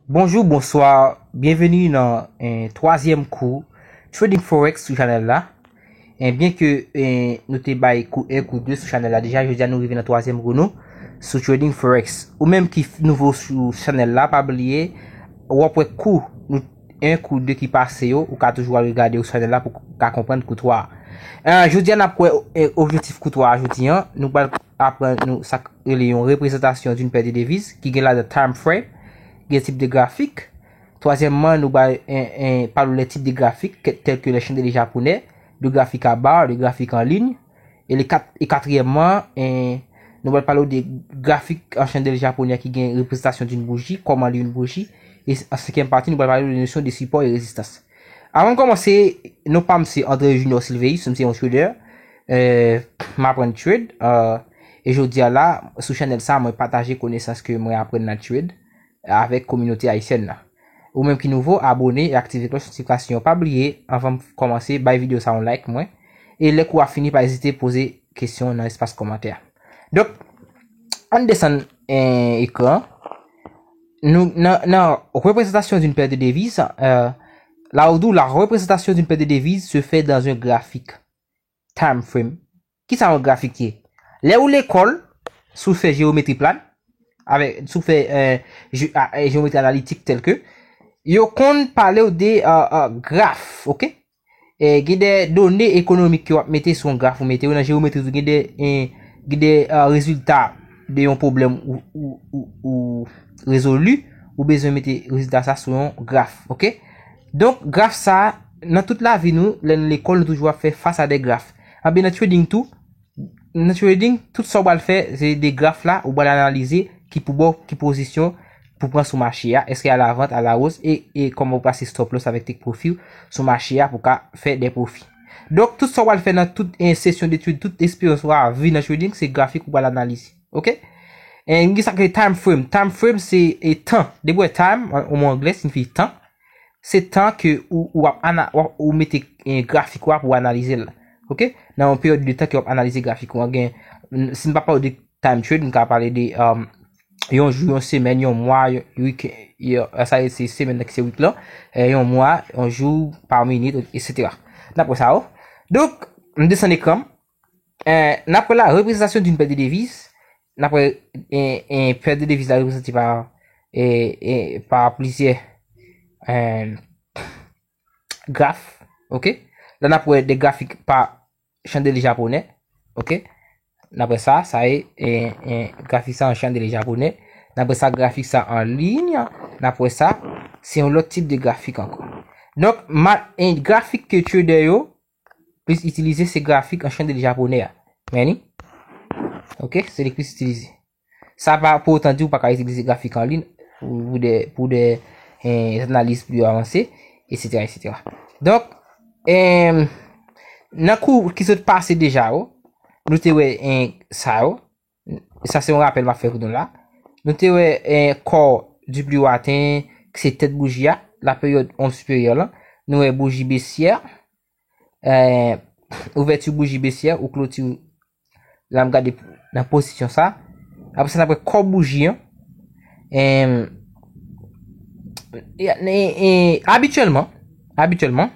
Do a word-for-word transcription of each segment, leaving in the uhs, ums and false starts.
Bonjou, bonswa, byenveni nan eh, twazyèm kou Trading Forex sou chanèl la. Eh, byen ke eh, nou te bay kou en, kou de sou chanèl la deja, jodi a nou rive nan twazyèm kou nou sou Trading Forex. Ou menm ki f- nouvo sou chanèl la, pa bliye, w ap wè kou nou en, kou de ki pase yo, ou ka toujou al regade yo sou chanèl la pou w ka konprann kou twa a. Eh, jodi a n ap wè eh, objektif kou twa a jodi an, nou pral aprann nou sa k rele yon reprezantasyon d'une paire de devises ki gen ladan time frame, gen tip de grafik. Twazyèmman, nou bay en, en, pale de tip de grafik ke- tel ke le chandelier japonais, de grafik a bar, de grafik an liy. E le kat, e katriyèmman, en, nou pral pale de grafik an chandelier japonais ki gen reprezantasyon d'une bougie, kòman li yon bouji. E an senkyèm pati, nou pral pale de nosyon de sipò e rezistans. Avan n kòmanse, non pa m se André Junior Sylveus, m se yon trader. Euh, m aprann trade. Euh, e jodi a la, sou chanèl sa, mwen pataje konesans ke mwen aprann nan trade avèk kominote ayisyèn nan. Ou menm ki nouvo, abone e aktive klòch notifikasyon. Pa bliye, anvan m kòmanse, bay videyo sa yon like mwen. E lè kou a fini, pa ezite poze kesyon nan espas kòmantè. Donk, ann desann eh, ekran. Nou, nan, nan représentation d'une paire de devises, euh, la ou di w, la représentation d'une paire de devises se fait dans un graphique time frame. Kisa yon grafik ye? Lè ou lekòl, si w fè jewometri plan, avèk, si w fè eh, je- a- eh, jewometri analitik tèl ke, yo konn pale w de eh, eh, graf, ok? Eh, gen de done ekonomik ke w ap mete sou yon graf ou mete yo nan jewometri tou, gen de eh, gen de eh, rezilta de yon pwoblèm ou, ou, ou, ou rezoli, ou bezwen mete rezilta sa sou yon graf, ok? Donk, graf sa, nan tout lavi nou, lè n lekòl, nou toujou ap fè fas a de graf. Anben nan trading tou, nan trading, tout sa w pral fè, se de graf la, ou pral analize ki pou ba w, ki pozisyon pou pran sou mache a, èske a la vant, a la wòs, e, e kòman ou plase stop loss avèk take profit w sou mache a pou ka fè de pwofi. Donk, tout sa w pral fè nan tout eh, sesyon de trade, tout eksperyans ou a viv nan trading, se grafik ou pral analize. Ok? E gen sa k rele time frame. Time frame se eh, tan. Depi w wè time, an mo anglè, siyifi tan. Se tan ke ou, ou ap ana, w ap- ou mete eh, grafik ou a pou w analize l. Ok? Nan yon peryòd de tan ke w ap analize grafik ou an. Gen, si n pa pale de time trade, n ka pale de um, yon jou, yon semèn, yon mwa, yon week, yon, sa se semèn nan ki se week lan, eh, yon mwa, yon jou, pa minit, etsetera. N ap wè sa yo. Donk, m desann ekran m. Eh, n ap wè la représentation d'une paire de devises. N ap wè en, en paire de devises la reprezante pa, eh, eh, pa plizyè eh, graf. Ok? La n ap wè de grafik pa chandelier japonais. Ok? N ap wè sa, sa e, e, e grafik sa an chandelier japonais. N ap wè sa grafik sa an liy. N ap wè sa, se yon lòt tip de grafik ankò. Donk, ma, e grafik ke trader yo plis itilize se grafik an chandelier japonais a. Men li. Ok? Se li k plis itilize. Sa pa pou otan di w pa ka itilize grafik an liy pou, pou de, pou de eh, analiz pli avanse, etsetera, etsetera. Donk, eh, nan kou ki sot pase deja yo, nou te wè eh, sa yo. Sa se yon rapèl m ap fè pou nou la. Nou te wè eh, kò du plus haut atteint, ki se tèt bouji a, la période onde supérieure la. Nou wè bouji besyè, eh, ouvèti bouji besyè ou kloti la m gade nan pozisyon sa. Apre sa, n ap wè kò bouji an. Em, e, e, e, abityèlman, abityèlman,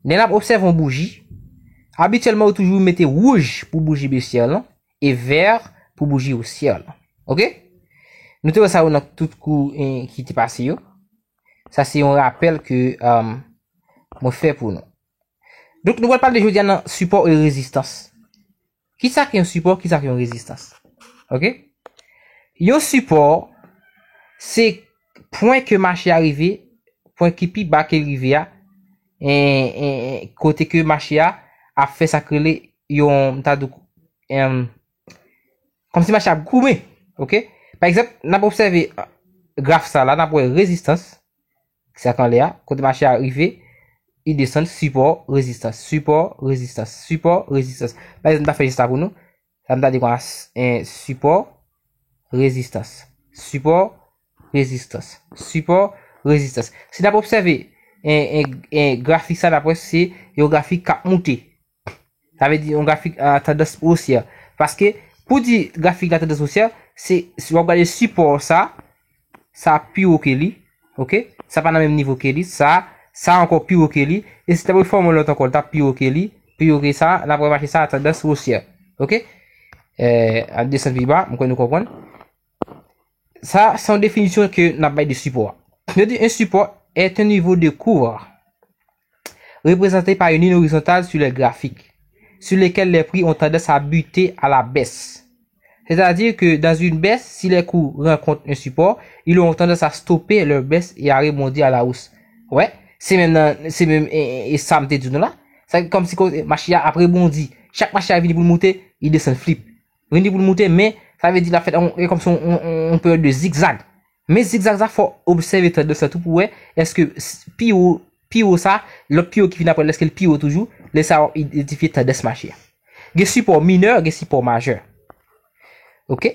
lè n ap obsève yon bouji, abityèlman, yo toujou mete wouj pou bouji besyè lan e vè pou bouji osyè lan. Ok? Nou te wè sa yo nan tout kou eh, ki te pase yo. Sa se yon rapèl ke um, mwen fè pou nou. Donk, nou pral pale jodi a nan sipò e rezistans. Kisa ki yon sipò, kisa ki yon rezistans? Ok? Yon sipò, se pwen ke mache a rive, pwen ki pi ba ke l rive a, e, e, e, kote ke mache a ap fè sa k rele yon, m ta di w, em, kòmsi mache a ap goumen. Ok? Pa egzanp, n ap obsève eh, graf sa la, n ap wè rezistans, sa k anlè a, kote mache a rive, li desann, sipò, rezistans, sipò, rezistans, sipò, rezistans. Pa egzanp, m ta fè jès la pou nou. Sa m ta di konsa, eh, sipò, rezistans, sipò, rezistans, sipò, rezistans. Si n ap obsève eh, eh, eh, grafik sa, n ap wè se yon grafik k ap moute. Sa vle di yon grafik a tandans osyè. Paske, pou di grafik la tandans osyè, se si w ap gade sipò sa, sa pi wo ke li, Ok? Sa pa nan menm nivo ke li. Sa, sa ankò pi wo ke li. E si l ta pral fòme yon lòt ankò, l t ap pi wo ke li. Pi wo ke sa, n ap wè mache sa a tandans wosyè. Ok? Eh, ap desann pi ba, m kwè nou konprann. Sa, se yon definisyon ke n ap bay de sipò a. Yo di, un support est un niveau de cours représenté par une ligne horizontale sur les graphiques, sur lesquels les prix ont tendance à buter à la baisse. C'est-à-dire que dans une baisse, si les cours rencontrent un support, ils auront tendance à stopper leur baisse et à rebondir à la hausse. Wè, se menm nan, se menm, e, e, e sa m te di nou la. Sa kòmsi ko-, mache a ap rebondi. Chak mache a vini pou l moute, li desann flip. Vini pou l moute, men sa vle di l ap fè yon, e kòmsi yon, yon, yon, yon peryòd de zigzag. Men zigzag sa, fò w obsève tandans la tou pou wè èske s-, pi wo, pi wo sa, lòt pi wo ki vin apre l, èske l pi wo toujou. Lè sa a, w ap idantifye tandans mache a. Gen sipò minè, gen sipò majè. Ok?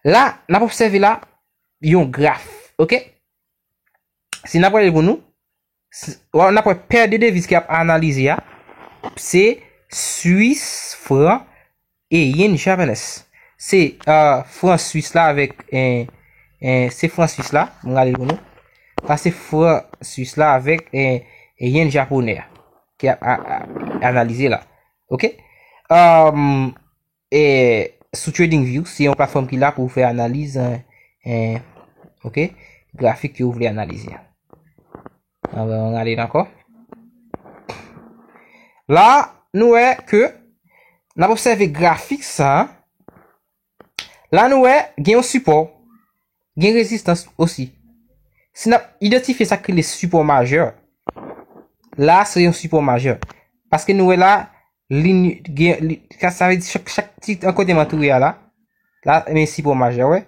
La, n ap obsève la yon graf. Ok? Si n ap rele pou nou, s-, w ap, n ap wè pè de deviz ki ap analize a, se Swis fran e yen japonè. Se, euh, fran swis la avèk, eh, eh, se fran swis la, m gade pou nou. Sa se fran swis la avèk, eh, yen japonè a ki ap a, a, analize la. Ok? Um, e, sou TradingView, se yon platfòm ki la pou fè analiz, eh, eh, ok, grafik ke w vle analize a. Ann gade l ankò. La, nou wè ke n ap obsève grafik sa. La, nou wè gen yon sipò, gen rezistans osi. Si n ap idantifye sa k rele sipò majè, la, se yon sipò majè. Paske nou wè la, liy, gen, li, sa, sa vle di chak, chak ti an kote m antoure a la, la, men sipò majè, wè.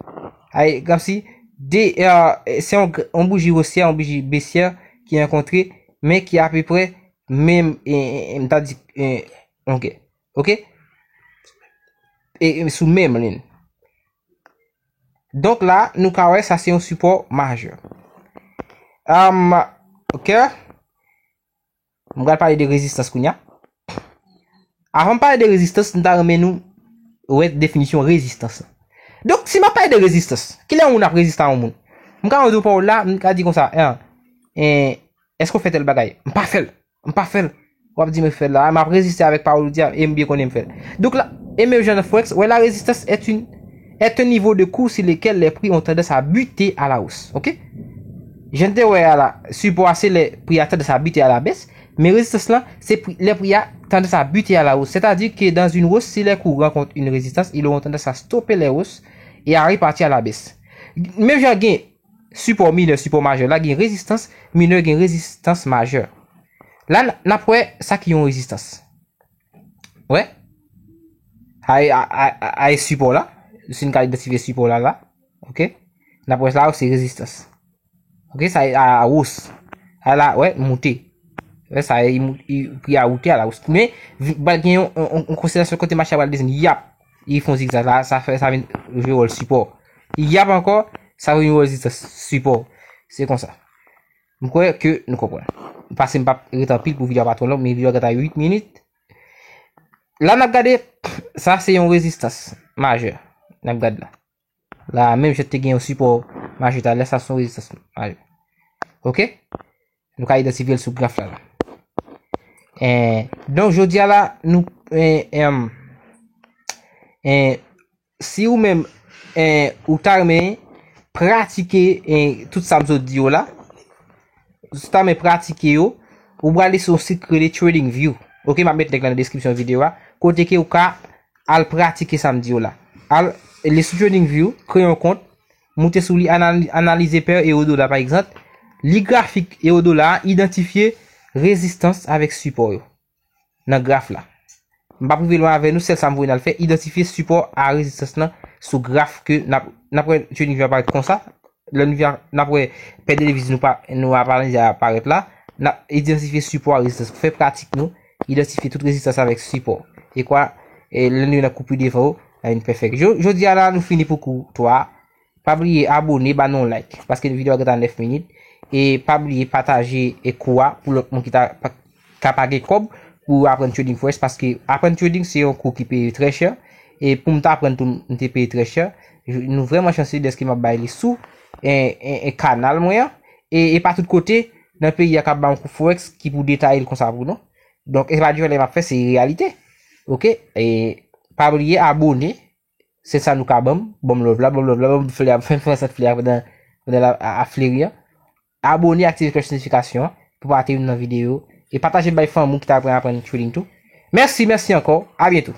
Ay, kòmsi, de, eh, se yon, yon bouji wosyè, yon bouji besyè ki rankontre, men ki apeprè menm, e, e, e, m ta di, e, ok. Ok? E, e, sou menm liy. Donk la, nou ka wè sa se yon sipò majè. Um, ok. M pral pale de rezistans kounye a. Avan m pale de rezistans, m ta renmen nou wè definisyon rezistans. Donk, si m ap pale de rezistans, kilè yon moun ap reziste a yon moun? M ka di w pawòl la, m ka di konsa, en, en, èske w fè tèl bagay? M pa fè l. M pa fè l. W ap di m fè l la. M ap reziste avèk pawòl ou di a, e m byen konnen m fè l. Donk la, e menm jan nan Forex, wè la résistance est une, est un niveau de cours sur lequel les prix ont tendance à buter à la hausse. Ok? Jan n te wè a la, sipò a se lè pri a tandans a bite a la bès, men rezistans lan, se pri, lè pri a tandans a bite a la hausse. C'est-à-dire que dans une hausse, si les cours rencontrent une résistance, ils auront tendance à stopper les hausses et à repartir à la baisse. Menm jan gen sipò minè, sipò majè la, gen rezistans minè, gen rezistans majè. La, n, n ap wè sa ki yon rezistans. Wè? A, a, a, a, a e sipò la. Si n ka idantifye sipò la, la. Ok? N ap wè la, se rezistans. Ok? Sa e a, a wòs. A la, wè, moute. Wè, sa e, i mou-, i, pri a moute a la wòs. Men, vi-, pral gen yon, yon, yon, yon konsiderasyon kote mache a pral desann. Yap! I fè yon zigzag la, sa fè, sa vin jwe wòl sipò. Yap ankò, sa vin wòl rezistans, sipò. Se konsa. M kwè ke nou konprann. Paske m p ap ret anpil pou videyo a pa twò long, men videyo a gentan uit minit. La n ap gade, sa se yon rezistans majè. N ap gade la. La, menm jan te gen yon sipò majè talè, sa se yon rezistans majè. Ok? Nou ka idantifye l sou graf la, la. Eh, donk, jodi a la, nou, eh, em, eh, si ou menm, eh, ou ta renmen pratike, eh, tout sa m sot di yo la, si w ta renmen pratike yo, ou prale sou yon sit ki rele TradingView. Ok, m ap met link la nan deskripsyon videyo a. Kote ke ou ka al pratike sa m di yo la. Al, li sou TradingView, kreye yon kont, moute sou li, anali-, analize pè ewo dola, pa egzanp. Li grafik ewo dola a, idantifye rezistans avèk sipò yo nan graf la. M p ap rive lwen avè nou, sèl sa m voye n al fè, idantifye sipò a rezistans lan sou graf ke n ap, n ap wè TradingView aparèt konsa. Lè nou vin, n ap wè pè de deviz nou pa, nou ap analize aparèt la. N ap idantifye sipò a rezistans. Fè pratik nou, idantifye tout rezistans avèk sipò. E kwa, e lè nou nan koupi devan yo, n a vin pèfèk. Jo-, jodi a la, nou fini pou kou twa. Pa bliye abòne, ba nou yon like, paske videyo a gentan nèf minit. E pa bliye pataje e kou a pou lòt moun ki ta pa, ka pa gen kòb pou aprann trading forex, paske aprann trading se yon kou ki peye trè chè. E pou m ta aprann tou, m te peye trè chè. Nou vrèman chanse dèske m ap bay li sou, e, e, e kanal mwen an. e, e pa tout kote nan peyi a k ap ba m kou forex ki pou detaye l konsa pou nou. Donk, e pa di lè m ap fè, se reyalite. Oke? E pa bliye abone, se sa nou ka ban m, ban m love la, ban m love la, ban m flè a, fè m fè sèt flè a pandan, pandan l ap, ap fleri an. Abone, aktive klòch notifikasyon an pou pa rate youn nan videyo. E pataje l bay fanmi w ki ta aprann aprann trading tou. Mèsi, mèsi ankò. A byento.